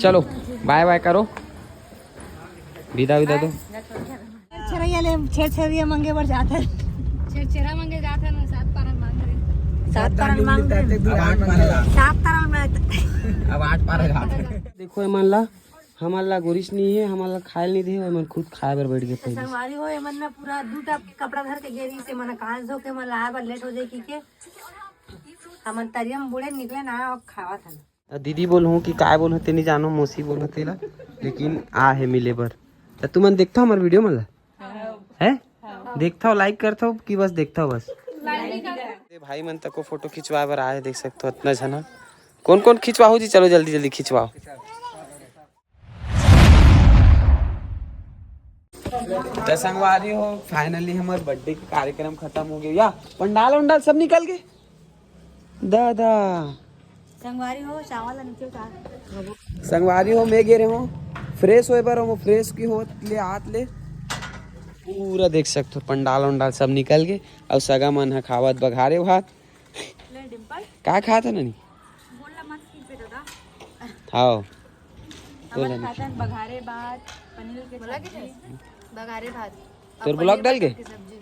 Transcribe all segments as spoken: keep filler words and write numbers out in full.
चलो, बाय बाय करो, विदा विदा दो। छेरछेरैया ले, छेरछेरैया मांगे बर जात हे। छेरछेरा मांगे जात हे ना, सात पारा मांग रहे। सात पारा मांग रहे। अब आठ पारा जात हे। सात पारा में अब आठ पारा जात हे। देखो, एमन ला, हमन ला गुरिस नहीं है, हमन ला खाए नहीं दे, एमन खुद खाए बर बैठ गए पहले। संगवारी हो, एमन ना पूरा दू टा कपड़ा धर के गे रही से, मन कांच धो के मन ला आए बर लेट हो जाए की के। हमन तरिया में बूड़े निकले ना, अब खावत हन। त दीदी बोलहूँ कि काय बोलहूँ, तेनी जानो, मौसी बोलहूँ तेला, लेकिन आ हे मिले बर। त तुमन देखथव हमर वीडियो मन ला? हैं? देखथव, लाइक करथव कि बस देखथव बस? ए भाई मन तको फोटो खिंचवाए बर आए, देख सकथव अतना झन ह। कौन कौन खिंचवाहू जी? चलो जल्दी जल्दी खिंचवाओ। त संगवारी हो, finally हमर बर्थडे के कार्यक्रम खत्म हो गया। या पंडाल उंडाल सब निकल गए दादा। संगवारी हो, चावल ला नीचे उतार। संगवारी हो, मैं गे रहे हो फ्रेश होए बर, वो फ्रेश की होत ले आत ले पूरा देख सकथव पंडाल उंडाल सब निकल गए। अउ सगा मन ह खावत बघारे भात। ले डिम्पल। का खात हे ननी? बोल ला मत खींच बे दादा। हाव। हमन बोला नहीं। खातन बघारे भात, पनीर के बोला कि सब्जी। बघारे भात। तोर और vlog पनीर डाल के? मटर की सब्जी।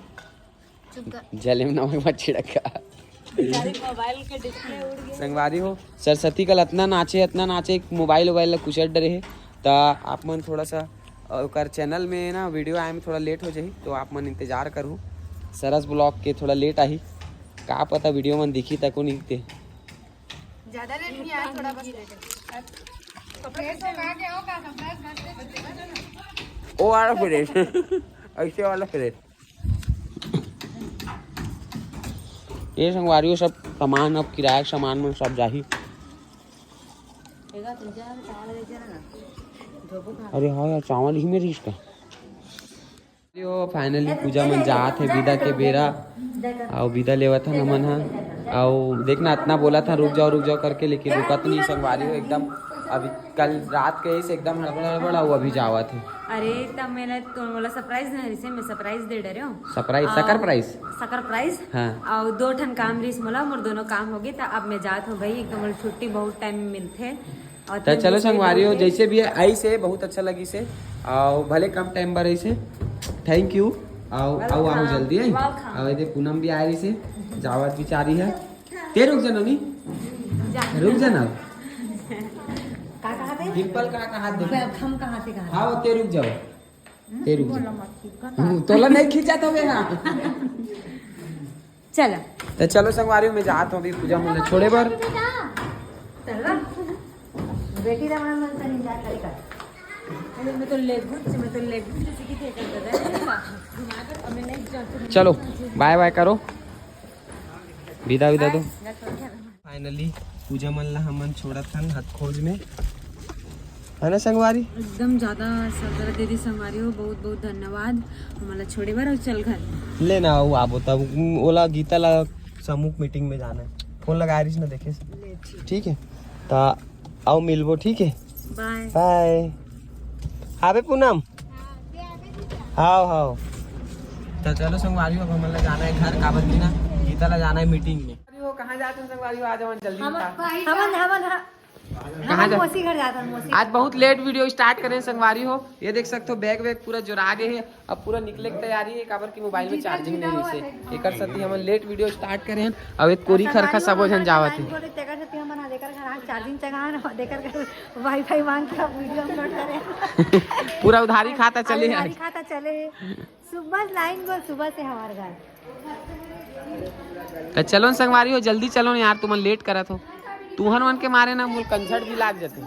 चुप कर। जले में नमक मत छिड़का। बेचारी मोबाइल के डिस्प्ले उड़ गया। संगवारी हो, सरस्वती कल अतना नाचे, अतना नाचे, मोबाइल वोबाइल ला कुचल डरे हे। त आप मन थोड़ा सा, अ, ओकर चैनल में ना वीडियो आए में थोड़ा लेट हो जाही, तो आप मन इंतजार करहू। सरस ब्लॉग के थोड़ा लेट आही, का पता वीडियो मन दिखी तको नहीं ते। ज्यादा लेट नहीं आया, थोड़ा बस लेट है। कपड़े से लगा के आओ, का कपड़ा है, बस लेट है। ओ वाला फ्रेश, ऐसे वाला फ्रेश। ये संगवारी हो, सब सामान, अब किराया के सामान मन सब जाही। अरे हाँ यार, चावल ही में रिस का। यो, finally पूजा मन जात हे, विदा के बेरा, अउ विदा लेवत हन हमन ह। अउ देखना, अतना बोलत हन, "रुक जाओ, रुक जाओ" करके, लेकिन रुकत नहीं संगवारी हो एकदम। अभी कल रात के ही से एकदम हड़बड़ हड़बड़, अउ अभी जावत हे। अरे, तब मैंने तो बोला, सरप्राइज नहीं रिसे, मैं सरप्राइज दे डरे हूँ। सरप्राइज, अउ सकर प्राइज? सकर प्राइज। हाँ। अउ दो ठन काम रिस मोला, मोर दोनों काम हो गए, त अब मैं जात हूँ भाई, एकदम मोला छुट्टी बहुत टाइम में मिलथे। त चलो संगवारी हो, जैसे भी है, आई से बहुत अच्छा लगी से, अउ भले कम टाइम बर आई से, thank you। अउ, अउ, अउ जल्दी है। Welcome। अउ एदे पूनम भी आ रही से, जावत बिचारी है। ते रुक जाना नहीं, रुक जाना। का कहा थे? डिम्पल का कहा थे? Welcome कहा थे, कहा थे? हाँ, वो ते रुक जाओ, ते रुक जाओ। हम्म, तोला नहीं खींचा था वे, हाँ। चला। त चलो संगवारी हो, मैं जात हूँ अभी पूजा मन ला छोड़े बर। चला। बेटी ला मन मन से इंतजार करे कर। अरे मैं तो लेगू, मैं तो लेगू जैसे कि थे कर दे। चलो, बाय बाय करो, विदा विदा दो। Finally पूजा मन ला हमन छोड़त हन हथखोज में, है ना संगवारी? एकदम ज्यादा सरदरा दीदी संगवारी हो, बहुत बहुत धन्यवाद हमला छोड़े बर। अउ चल घर। ले ना, वो आबो तब, ओला गीता ला समूह मीटिंग में जाना है, फोन लगा रही ना, देखे से। ले, ठीक। ठीक है, त आओ मिलबो, ठीक है? बाय। बाय। आबे पूनम। हाव हाव। त चलो संगवारी हो, अब हमन ला जाना है घर, काबर की ना गीता ला जाना है मीटिंग में। संगवारी हो, कहाँ जाते हो संगवारी हो? आज हमन जल्दी हम बता। हमन हमन कहाँ हम जा- मौसी घर जाता है, मौसी। आज बहुत लेट वीडियो स्टार्ट करें संगवारी हो। ये देख सकते हो बैग वैग पूरा जोरा गए है, अब पूरा निकले की तैयारी है, काबर की मोबाइल में चार्जिंग नहीं है। एकर सेती हमन लेट वीडियो स्टार्ट करें हैं। अब एक कोरी खरखा सबो झन जावत है। तेकर सेती हमन आज एकर घर आज चार्जिंग चघान, तेकर घर वाईफाई मांग के अब वीडियो अपलोड करें। पूरा उधारी खाता चले है। उधारी खाता चले है। सुबह लाइन बोल, सुबह से हमारे घर। त चलो न संगवारी हो, जल्दी चलो न यार, तुमन लेट करत हो। तुहन मन के मारे ना मोर कंझट भी लाग जथे।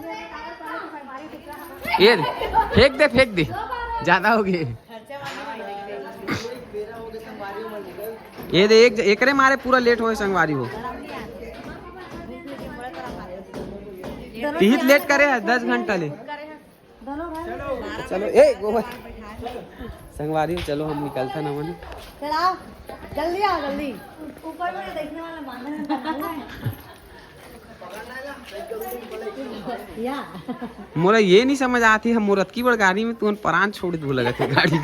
ये दे, फेंक दे, फेंक दे, ज्यादा हो गए। ये दे, एक एकरे मारे पूरा लेट होए संगवारी हो। तिहित लेट करे है दस घंटा ले। दोनों भाई। चलो, ए, गोबर। संगवारी, चलो, हम निकलता ना, मन। चलाओ, जल्दी आओ, जल्दी। ऊपर में देखने वाला बांधे में बंधा हुआ है। या। मोला ये नहीं समझ आती है, मोर अतकी बड़ गाड़ी में तुमन परान छोड़ दो, लगत है गाड़ी।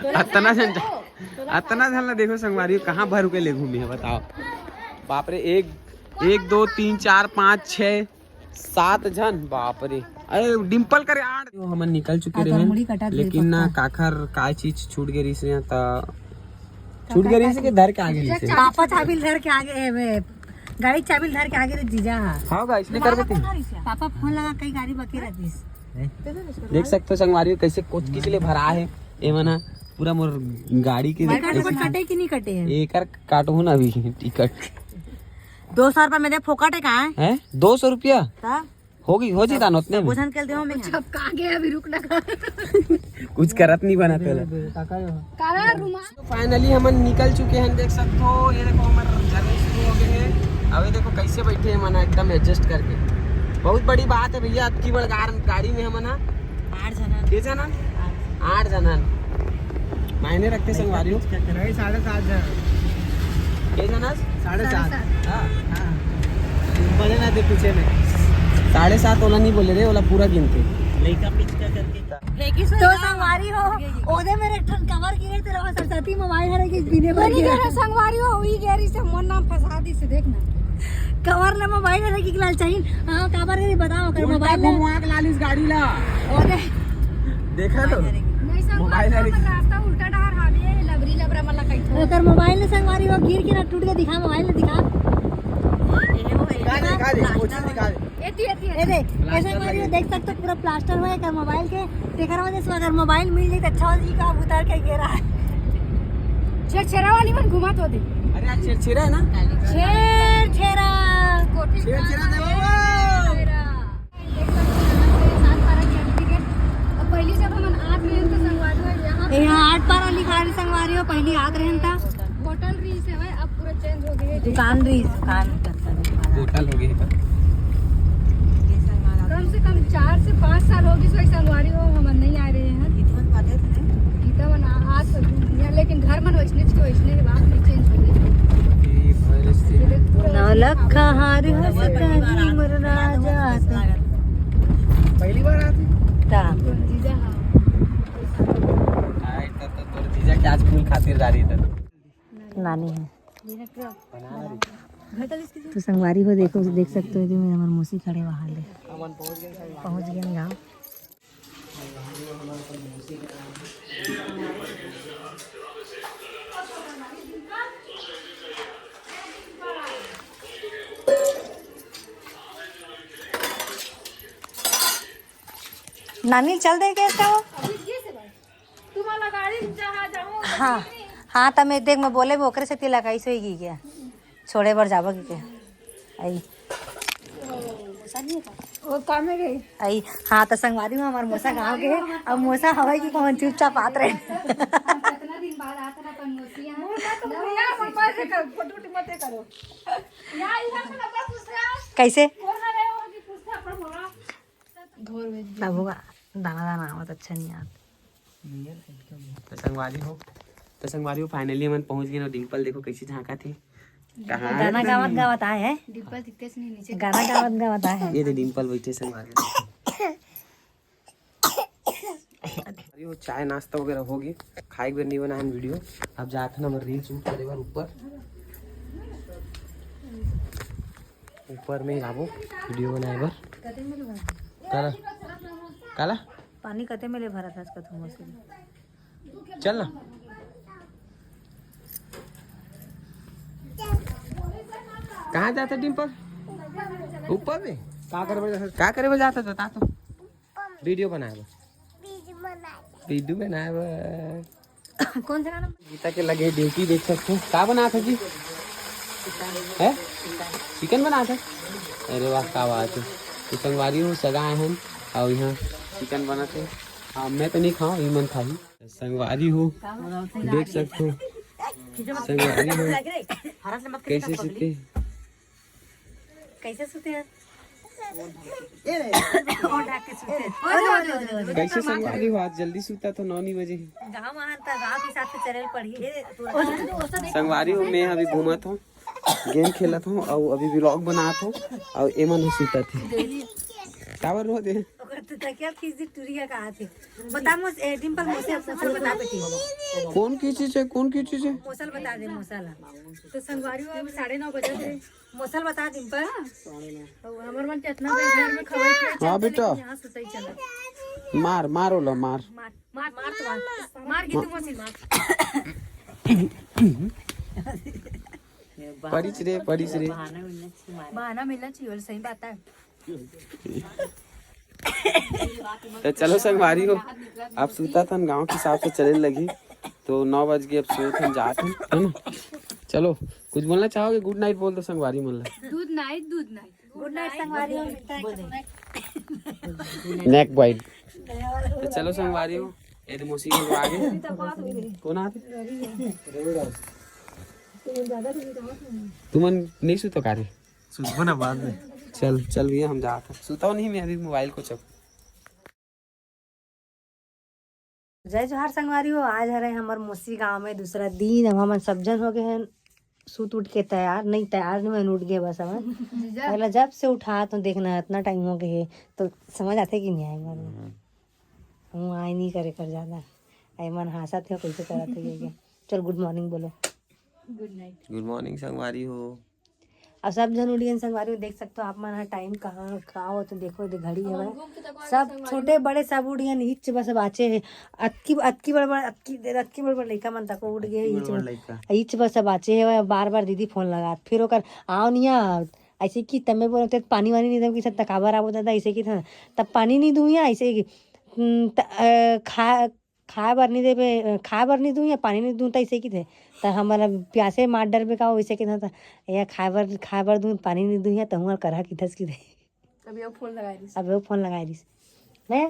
अतना झन, अतना झन ला देखो संगवारी, कहाँ भर के ले घूमे है, बताओ। बाप रे, एक, एक, दो, तीन, चार, पाँच, छः, सात झन, बाप रे। अरे डिम्पल करे आड़। हमन निकल चुके रहे, लेकिन ना काखर का चीज छूट गए रहिस हे, त छूट गए रहिस हे कि धर के आगे रहिस हे। पापा चाबी धर के आगे, ए, बे, गाड़ी चाबी धर के आगे रहिस जीजा हा। हाँ, इसने कर देते हैं। पापा फोन लगा, कहीं गाड़ी बके रहतीस। देख सकते हो संगवारी हो, कैसे कोचकिच ले भरा हे। ए मना पूरा मोर गाड़ी के टिकट उकट कटे कि नहीं कटे हे? एकर काटहूँ ना अभी टिकट। दो सौ रुपया में दे, फोकट हे का? हैं? दो सौ रुपया? ता? होगी, हो जीता न उतने में। भोजन कर दे मैं। जब का गए अभी रुकना। कुछ करत नहीं बना पहले। काला रुमाल। तो finally हमन निकल चुके हैं, देख सकते हो। ये देखो, हमारा journey शुरू हो गए है। अभी देखो कैसे बैठे हैं मना, एकदम adjust करके। बहुत बड़ी बात है भैया, अतकी बड़ गार-, गाड़ी में हमन हा। आठ जना। के जना? आठ। आठ जना। मायने रखते संगवारी हो। नहीं, साढ़े सात जना। के जना? साढ़े सात। हाँ। हाँ। बड़े ना थे पीछे में। साढ़े सात ओला नहीं बोले रे, ओला पूरा गिनते। लइका पिचका करके। तो संगवारी हो, ओदे मेरे ठन कवर गिरे तेरा सरस्वती मोबाइल हरे के बिने भर गया। संगवारी हो, ई गैरी से मोर नाम फंसा दी से, देख ना। कवर ले मोबाइल हरे के लाल चाहिए। हाँ, काबर के बताओ, कर उल्टा मोबाइल ले। घुमवा के लालिस गाड़ी ला। ओदे। देखा तो? नहीं, संगवारी मोबाइल हरे। रास्ता उल्टा डहर हावे, लबरी लबरा मला कहिथो। ओकर मोबाइल ले संगवारी हो, गिर के ना टूट के दिखा, मोबाइल ले दिखा। दिखा दे, दिखा दे, कोशिश दिखा दे। एती, एती, ए एती। दे, ऐसे मारियो, देख सकते हो, पूरा प्लास्टर हुआ है एकर मोबाइल के। तेकर वजह से अगर मोबाइल मिल जाए तो अच्छा हो जी, का उतार के गिरा है। छेरछेरा वाली मन घुमा तो दे। अरे, आज छेरछेरा है ना? छेरछेरा। कोठी छेरछेरा दे बाबा। छेरछेरा। देख सकते हो, यहाँ पे सात पारा की एंट्री गेट। अब पहली जब हमन आत रहे हैं तो संगवारी हो यहाँ पे ये आठ पारा लिखा है, संगवारी हो, पहली आत रहे हैं ता। होटल रहिस हवय, अब पूरा चेंज हो गए हे। दुकान रहिस, दुकान। होटल हो गए हे। कम से कम चार से पाँच साल हो गए, संगवारी हो, हमन नहीं आ रहे हैं। गीता मन आ, आ सकते हैं, लेकिन घर मन वैसने के वैसने हे, बात नहीं चेंज हो गई। नौलखा हार हो सकही मोर राजा। पहली बार आते? ता। जीजा, हाँ। आए त, त तोर जीजा के आज फूल खातिर जा रही था। नानी है। तो संगवारी हो, देखो, देख सकते हो, जो हमारे मौसी खड़े वहाँ ले। पहुँच गए गाँव। नानी चल दे के इसका वो। हाँ, हाँ, त मैं देख, मैं बोले, वो ओकरे से तिलक आई सोई गई क्या? छोड़े बर जाबो की क्या? आई। वो काम में गई। आई, हाँ, त संगवारी में हमार मौसा गाँव के, अब मौसा हवाई की कौन चुपचाप आत रहे। कितना दिन बाद आता ना अपन मौसी यहाँ। मुंह मत, मुंह मत, फोटो वोटो मत करो। कैसे? तब होगा, दाना दाना आवत, अच्छा नहीं आवत। तो संगवारी हो, तो संगवारी हो, finally हमन पहुंच गए ना। डिम्पल देखो कैसे झांका थे। कहाँ गाना गावत गावत आए हैं। डिम्पल दिखते से नहीं नीचे। गाना गावत गावत आए हैं। ये दे डिम्पल बैठे संगवारी हो। अरे वो चाय नाश्ता वगैरह हो गए, खाए के बेर नहीं बनाए वीडियो। अब जात हन हमर reel shoot करे बर ऊपर, ऊपर में जाबो वीडियो बनाए बर। काला, काला? पानी कते में ले भरत हस कथू मौसी? चल ना। कहाँ जाता डिम्पल? ऊपर में? का करे बर जाता? का करे बर जाता? बता तो। वीडियो बनाए बर। वीडियो बनाए बर। कौन सा गाना? गीता के लगे ड्यूटी देख सकते हो। का बनात है जी? है? चिकन बनात है? अरे वाह, का बात है। तो संगवारी हो, सगा आए हैं और यहाँ चिकन बनाते हैं। हाँ, मैं तो नहीं खाऊँ, ये मन खाही। संगवारी हो, देख सकते हो, संगवारी हो, कैसे सुते, कैसे सुते हैं? कैसे संगवारी हो, आज जल्दी सुता तो नौ नहीं बजे ही। गाँव आन त गाँव के हिसाब से चले पड़ी। संगवारी हो, मैं अभी घूमत हूँ, गेम खेलत हूँ और अभी व्लॉग बनात हूँ और एमन हो सुतत है। काबर रो दे? ओकर तो तकिया खींच दी, टूरी का कहा थे। बता मोस-, ए, डिम्पल, मोसल, मोसल बता बेटी। कौन की चीज है, कौन की चीज है? मोसल बता दे, मोसल। तो संगवारी हो, अभी साढ़े नौ बजे थे। मोसल बता डिम्पल। तो हमर मन के इतना देर घर में खबर किया हाँ चलते, बेटा। लेकिन यहाँ सुतई चला। मार, मार ओला, मार। मार, मार, मार तो मार। मार की तू मोसी मार। पड़िस रे, पड़िस रे। बहाना मिलना चाहिए, बहाना मिलना चाहिए, सही बात है। तो चलो संगवारी हो, अब सुतत हन, गांव के हिसाब से चले लगी। तो नौ बज के अब सुतत हन, जात हन, है ना? चलो, कुछ बोलना चाहोगे? गुड नाइट बोल दो संगवारी मन ला। दूध नाइट, दूध नाइट। गुड नाइट संगवारी हो, मिलता है। नेक बाइट। तो चलो संगवारी हो, ये तो मौसी के आ गए। कौन आ गए? तुमन नहीं सुतो का रे? सुतबो ना बाद में। चल, चल भैया, हम जात हन। सुतव नहीं, मैं अभी मोबाइल कोचब। जय जोहार संगवारी हो, आज हरे हमर मोसी गांव में दूसरा दिन। अब हमन सब झन हो गए हैं सूत उठ के तैयार। नहीं, तैयार नहीं, मैं उठ गए बस। हमन जीजा। पहला जब से उठा तो देखना, इतना टाइम हो गए है, तो समझ आते कि नहीं आए मन। हम्म। हम आए नहीं करे कर ज्यादा, आए मन हांसत है, कैसे करत है ये। चल, गुड मॉर्निंग बोलो। गुड नाइट। गुड मॉर्निंग संगवारी हो। अब सब झन उठ गए संगवारी हो, देख सकते हो आप मन ह टाइम कहाँ का हो, तो देखो, दे घड़ी हवय। सब छोटे बड़े सब उठ गए, इच बस बाचे है। अतकी, अतकी बड़ बड़, अतकी, अतकी बड़ बड़ लइका मन तक उठ गए, अतकी इच बड़ बड़ बस, लइका। इच बस बाचे है। बार बार दीदी फोन लगात, फिर ओकर आओ नहीं आओ, ऐसे कि तमे बोलते पानी वानी नहीं दम कि सब तकाबर आबो दादा, ऐसे कि था तब पानी नहीं दूंगा, ऐसे कि हम्म, त-, अ, खा खाए बर नहीं देबे, खाए बर नहीं दूं या पानी नहीं दूं, त ऐसे किथे। त हमर प्यासे मार डरबे का, वैसे किथे। त या खाए बर, खाए बर दूं, पानी नहीं दूं या, त हुआ करहा किथस किथे। अबे वो फोन लगाए रहिस। अबे वो फोन लगाए रहिस। नहीं?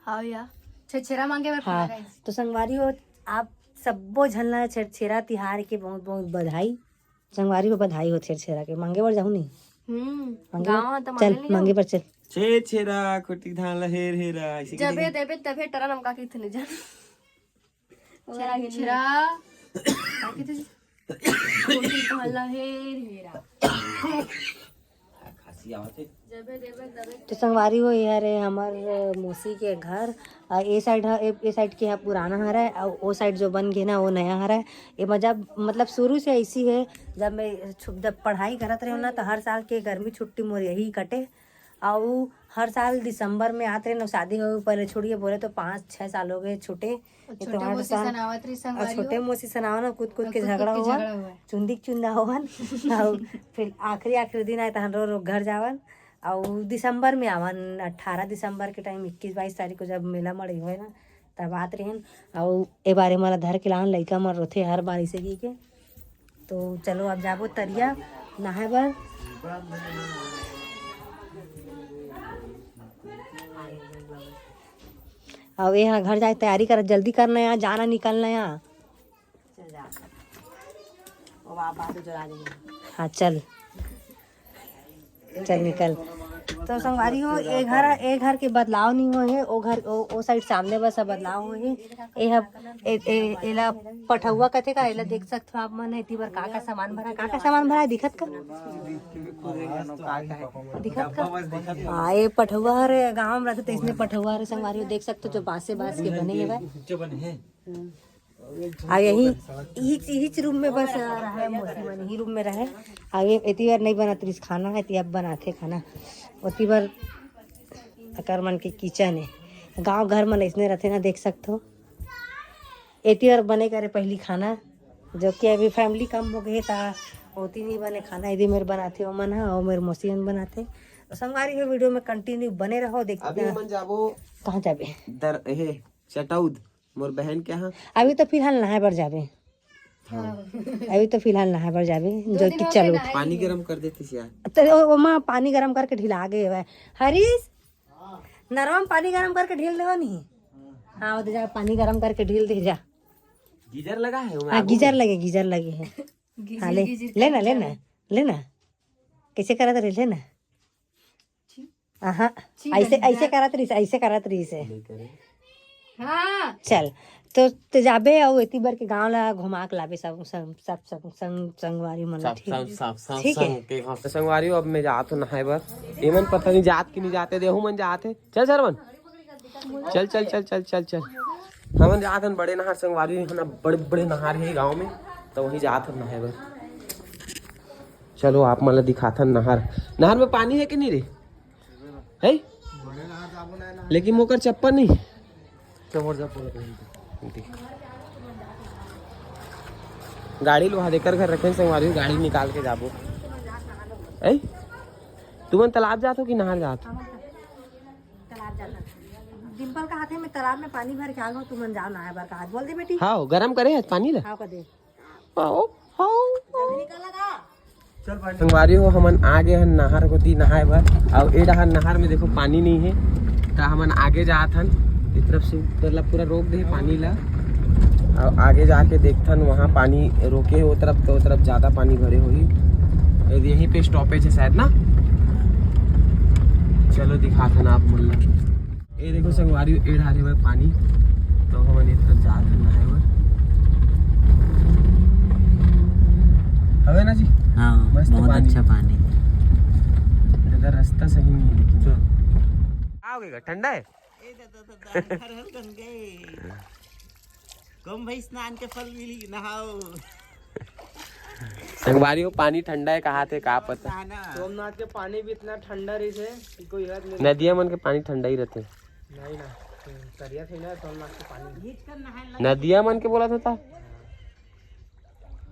हाँ या, छेरछेरा मांगे बर फोन हाँ, लगाए रहिस। तो संगवारी हो, आप सब्बो झन ला छेरछेरा तिहार के बहुत बहुत बधाई। संगवारी हो, बधाई हो छेरछेरा के। मांगे बर जाहू नहीं? हम्म, मांगे बर? गाँव ह त चल, मांगे ले मांगे जाओ। बर चल। छेरछेरा, खुटी धान ला हेर हेरा, ऐसे जबे कहिथे। देबे तभे टरा नमका के इतने जान। छेरछेरा, का कहिथे? खुटी धान ला हेर हेरा। खांसी आवत हे। तो संगवारी हो, ये हरे हमर मौसी के घर। आ, ए साइड ह, ए, ए साइड के ह पुराना हरय, अउ ओ साइड जो बन गे ना, वो नया हरय। एमा जब, मतलब, शुरू से ऐसी है, जब मैं छु-, जब पढ़ाई करत रहे ना, तो हर साल के गर्मी छुट्टी मोर यही कटे। अउ हर साल दिसंबर में आत रहे ना, शादी हो पहले छोड़िए, बोले तो पाँच छः साल हो गए छूटे। ये तो छोटे हर मौसी साल, सनावत रही और संगवारी छोटे हो। मौसी सनावन, कूद कूद और के कूद कूद झगड़ा के हुआ, झगड़ा हुआ। चुंदी के चुंदा होवन। और फिर आखिरी, आखिरी दिन आए, तहन रो रो घर जावन। अउ दिसंबर में आवन, अट्ठारह दिसंबर के टाइम, इक्कीस बाईस तारीख को जब मेला मड़ई होय ना, तब आत रहेन। अउ ए बारे मोला धर के लान, लइका मन रोथे हर बार इसे की के। तो चलो, अब जाबो तरिया नहाए बर। अउ ए हा घर जाए तैयारी कर, जल्दी करना या, जाना निकलना या। चल जा। ओ बाप, बाप जला देंगे। हाँ, चल। चल निकल। तो संगवारी हो, ए घर, ए घर के बदलाव नहीं होए हे, ओ घर, ओ, ओ साइड सामने बस बदलाव होए हे। ए ह, ए, ए, एला पठौआ कथे का, एला देख सकथो आप मन, एती बर का का सामान भरा, का का सामान भरा, दिखत का? दिखत का? हाँ, ए पठौआ हरे, गाँव में रहते तो इसने पठौआ हरे संगवारी हो, देख सकथो जो बांसे बांस के बने हवय। आ यही, इही, इही रूम में बस रहे, मौसी मन इही रूम में रहे। आ ये एती बार नहीं बनत रिस खाना है, ती अब बनाथे खाना। ओती बार अकर मन के किचन है। गांव घर मन इसने रहते ना, देख सकथो। एती बार बने करे पहली खाना, जो कि अभी फैमिली कम हो गई, ता ओती नहीं बने खाना, यदि मेरे बनाथे, ओमन ह, और मेरे मौसी मन बनाथे। तो संगवारी हो, वीडियो में कंटिन्यू बने रहो, देखते अभी हैं। हमन जाबो कहाँ जाबे? दर-, हे, चटौद। मोर बहन के यहाँ। अभी तो फिलहाल नहाए बर जाबे। हाँ। अभी तो फिलहाल नहाए बर जाबे, दो जो दिन कि हो गए चलो। नहाए पानी नहीं। गरम कर देतिस यार। तो ओ, ओमा पानी गरम करके ढिला गए हवय। हरीश, नरवा में पानी गरम करके ढील देवा नहीं। हाँ, वो दे जा, पानी गरम करके ढील दे जा। गीजर लगा है, ओमा हाँ, आगू गीजर में। लगे, गीजर लगे है। गीजर, हाँ, ले, गीजर लेना, करके लेना, जाना। लेना। कैसे करत रहे, लेना। छी। आहा, छी ऐसे, लग ऐसे गया। करत रहिस, ऐसे करत रहिस है। नहीं करे। हाँ। चल, तो ते जाबे अउ एती बर के गांव ला घुमा के लाबे सब संग, सब संग, संग, संगवारी मन ला, सब, ठीक सब, है? सब, सब, ठीक है। संग के, हाँ। तो संगवारी हो, अब मैं जात हूँ नहाए बर। एमन पता नहीं जात कि नहीं जाते, देहू मन जात है। चल सरवन, चल, चल, चल, चल, चल, चल। हमन जात हन बड़े नहर संगवारी, है ना, बड़े, बड़े नहर है गांव में, तो वहीं जात हन नहाए बर। चलो, आप मन ला दिखाथन नहर। नहर में पानी है कि नहीं रे? है? लेकिन मोकर चप्पल नहीं। चमर जा पूरा कहीं पे। गाड़ी लोहा देकर घर रखे संगवारी, गाड़ी निकाल के जाबो। है? तुमन तालाब जात हो कि नहर जात हो? तालाब जाता। डिम्पल का हाथे में तालाब में पानी भर के आ गो, तुमन जाओ नहाए बर का। आज बोल दे बेटी। हाँ, गरम करे है पानी ला। हाँ, कर दे। आओ, आओ, आओ। संगवारी हो, हमन आ गे हन नहर कोती नहाए बर। अउ ए डहर नहर में देखो पानी नहीं है, त हमन आगे जात हन। ए तरफ से ऊपर ला पूरा रोक दे पानी ला, अउ आगे जाके देखथन, वहाँ पानी रोके हे, वो तरफ, तो वो तरफ ज्यादा पानी भरे होही। ए, यहीं पे स्टॉपेज है शायद ना। चलो दिखाथन आप मन ला। ए देखो संगवारी, ए डहर हवय पानी, तो हमन ए तरफ जात हन नहाए बर। हवे ना जी? हाँ, मस्त बहुत पानी। अच्छा पानी। इधर रास्ता सही नहीं है लेकिन। का हो गया, ठंडा है? ए दादा, दादा, घर हर गन गए। कम भाई, स्नान के फल मिली, नहाओ। संगवारी हो, पानी ठंडा है, कहा थे, का पता। नहाना। सोमनाथ के पानी भी इतना ठंडा रही थे कि कोई हद नहीं। नदिया मन के पानी ठंडा ही रहते। नहीं ना, तरिया थे ना सोमनाथ के पानी। नदिया मन के बोला था, था।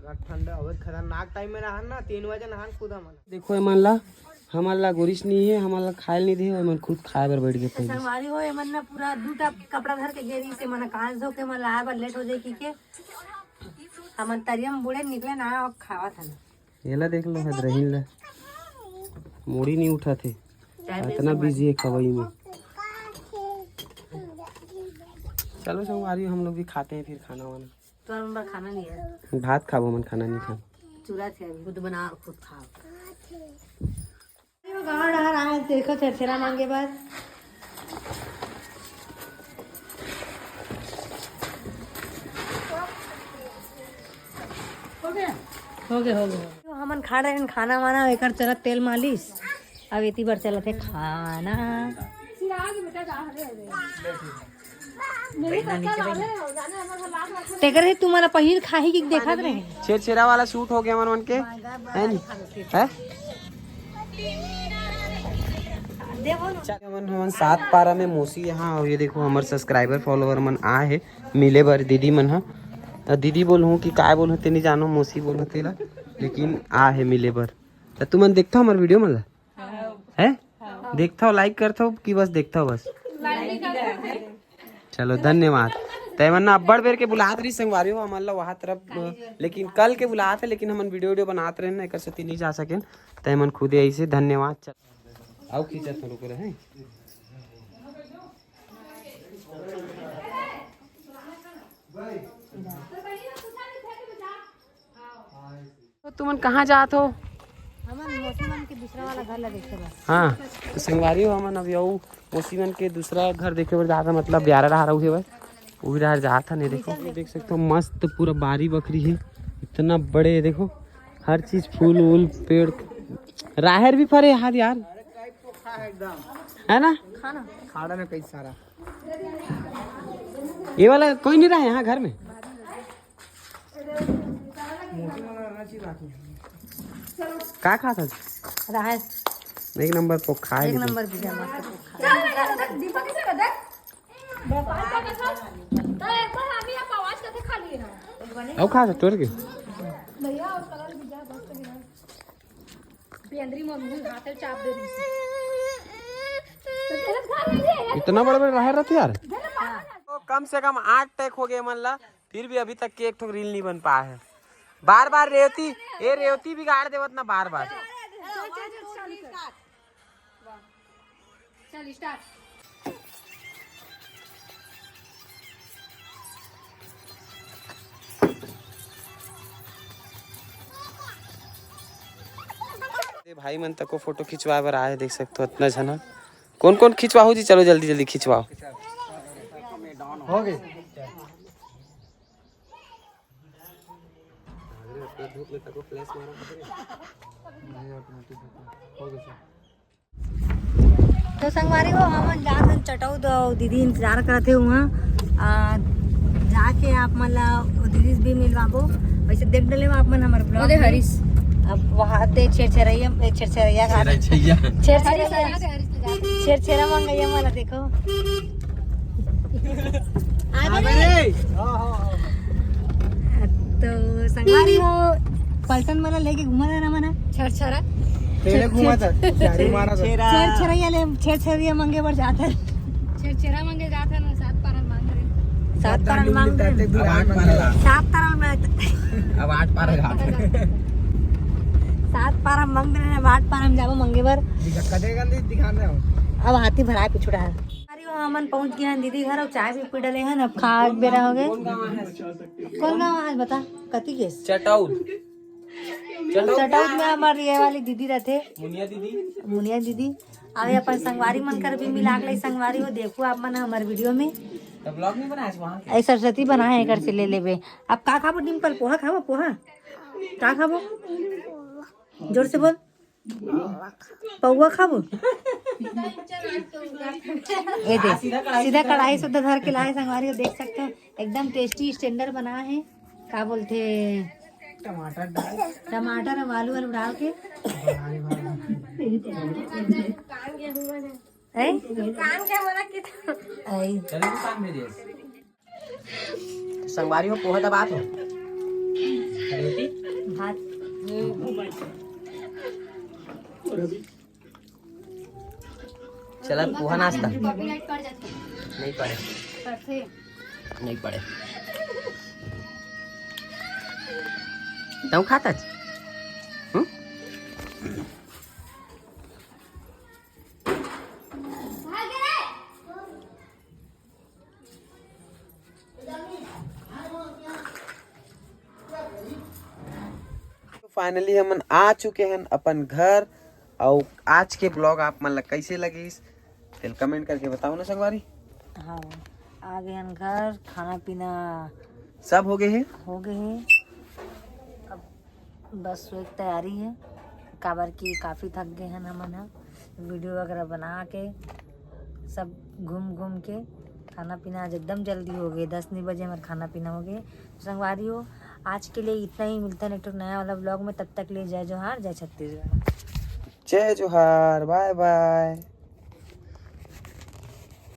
ठंडा अउ खतरनाक टाइम में नहान ना, तीन बजे नहान कूदा मन। देखो एमन ला, हमन ला गुरिस नहीं है, हमन ला खाए नहीं दे, एमन खुद खाए बर बैठ गए पहले। संगवारी हो, एमन ना पूरा दू टा कपड़ा धर के गे रही से, मन कांच धो के मन ला आए बर लेट हो जाए की के। हमन तरिया में बूड़े निकले ना और खावा था ना। एला देख लो, हद रहीन ला। मुड़ी नहीं उठा थे। इतना बिजी है खवई में। चलो संगवारी, हम लोग भी खाते हैं फिर खाना वाना। तो हम लोग खाना नहीं है। भात खाबो, मन खाना नहीं खाबो। चूरा थे अभी, खुद बना और खुद खाओ। गाँव डहर आए, देखो छेरछेरा मांगे बर। हो गया? हो गया, हो गया। तो हमन खा रहे हैं खाना वाना, एकर चलत तेल मालिश, अब एती बर चलत है खाना। तेकर से तुम्हारा पहिल खाही की देखत रहे। छेरछेरा वाला शूट हो गया मन, मन के, है नी? है? हमन, हमन सात पारा में मौसी यहाँ, और ये देखो हमर सब्सक्राइबर फॉलोअर मन आए हे मिले बर दीदी मन ह। त दीदी बोलहूँ कि काय बोलहूँ ते नहीं जानो, मौसी बोलहूँ तेला, लेकिन आए हे मिले बर। त तुमन देखता हमर वीडियो मन ला? है? देखता हो, लाइक करता हो कि बस देखता हो बस? चलो धन्यवाद। तैमन ना अब्बड़ बेर के बुलात रही संगवारी हो हमन ला वहाँ तरफ, लेकिन कल के बुलात है, लेकिन हमन वीडियो वीडियो बनात रहे ना, एकर सेती नहीं जा सकेन। तैमन खुदे ऐसे धन्यवाद। चल, आओ खींचत हो, रुक रहे हैं। तो तुमन कहाँ जात हो? हमन मौसी मन के दूसरा वाला घर ला देखे बर। हाँ, तो संगवारी हो, हमन अभी अउ मौसी मन के दूसरा घर देखे बर जात हन, मतलब ब्यारा डहार उहे बर, उही डहार जात हन। ये देखो, देख सकते हो मस्त पूरा बारी बखरी है, इतना बड़े, ये देखो हर चीज फूल वूल पेड़, राहेर भी फरे यार, यार है ना? खाना। खाना में कई सारा। ये वाला कोई नहीं रहा यहाँ घर में। का खात हस? राहेर। एक नंबर पोखा है एक लेकिन। नंबर भुजा, मस्त पोखा। अउ खा सकते हो के? इतना बड़ा बड़ा राहेर रहते यार। तो कम से कम आठ टैक हो गए मन ला, फिर भी अभी तक के एक ठो रील नहीं बन पाए है। बार बार रेवती, ए रेवती बिगाड़ देवत ना बार बार। चल स्टार्ट। ए भाई मन तको फोटो खिंचवाए बर आए, देख सकते हो इतना झना। कौन कौन खिंचवाहू जी? चलो जल्दी जल्दी खिंचवाओ। हो गए। तो संगवारी हो, हमन जात हन चटौद, दीदी इंतजार करत हे उहाँ। आ, जाके आप मन ला वो दीदी से भी मिलवाबो। वैसे देख डले हो आप मन हमर ब्लॉग ओदे में। हरीश। अब वहाँ ते छेरछेरैया, ए, छेरछेरैया का छेरछैया। छेरछेरैया। हरीश ले जाते, हरीश ले जाते। छेरछेरा मंगैया वाला देखो। आ गए। तो संगवारी हो, पलटन वाला लेके घूमा था ना मना। छेरछेरा। तेरे घूमा था, झाड़ू मारा था। छेरछेरा। छेरछेरैया ले, छेरछेरैया मंगे बर जात हे। छेरछेरा मंगे जात हे ना, सात पारा मांग रहे। सात पारा मांग रहे। अब आठ पारा। सात पारा में। अब आठ पारा घाट। सात पारा मांग रहे, अब आठ पारा में जाबो मंगे बर। दिखा, कदे गंदी दिखाने हो। अब हाथी भरा पिछुड़ा है। अरे वो हमन पहुंच गए हैं दीदी घर, अब चाय भी पी डले हैं, अब खा बेरा हो गए। कौन गाँव है? कौन गाँव है आज बता, कति के? चटौद। चटौद में हमार ये वाली दीदी रहते। मुनिया दीदी। मुनिया दीदी। अब ये अपन संगवारी मन कर भी मिला के संगवारी हो, देखो आप मन हमारे वीडियो में। तो ब्लॉग नहीं बनाया वहाँ के? ऐ सरस्वती बना है, एकर से ले लेबे। अब का खाबो डिम्पल? पोहा खाबो, पोहा? का खाबो? जोर से बोल। पौवा खाबो? ये दे, सीधा कढ़ाई से धर के लाए संगवारी हो, देख सकते हो एकदम टेस्टी स्टैंडर्ड बना है। का बोलते, टमाटर डाल। टमाटर और आलू वालू डाल के। हैं? दुकान के बोला कि तो आई। चलो दुकान में दे। संगवारी हो, पोहा दबात हो। रोटी? भात। चला, पोहा नाश्ता। नहीं पड़े। नहीं पड़े। तू खाता? हम्म? तो finally हमन आ चुके हैं अपन घर। और आज के ब्लॉग आप मन ला कैसे लगिस, तेल कमेंट करके बताओ ना संगवारी। हाँ, आ गए हैं घर, खाना पीना सब हो गए है। हो गए है। अब बस सोए के तैयारी है, काबर कि काफ़ी थक गए हैं हमन ह। वीडियो वगैरह बना के, सब घूम घूम के, खाना पीना आज एकदम जल्दी हो गए, दस नहीं बजे हमारा खाना पीना हो गए। तो संगवारी हो, आज के लिए इतना ही। मिलते हैं एक ठो नया वाला ब्लॉग में, तब तक लिए जय जोहार, जय छत्तीसगढ़। जय जोहार, बाय बाय।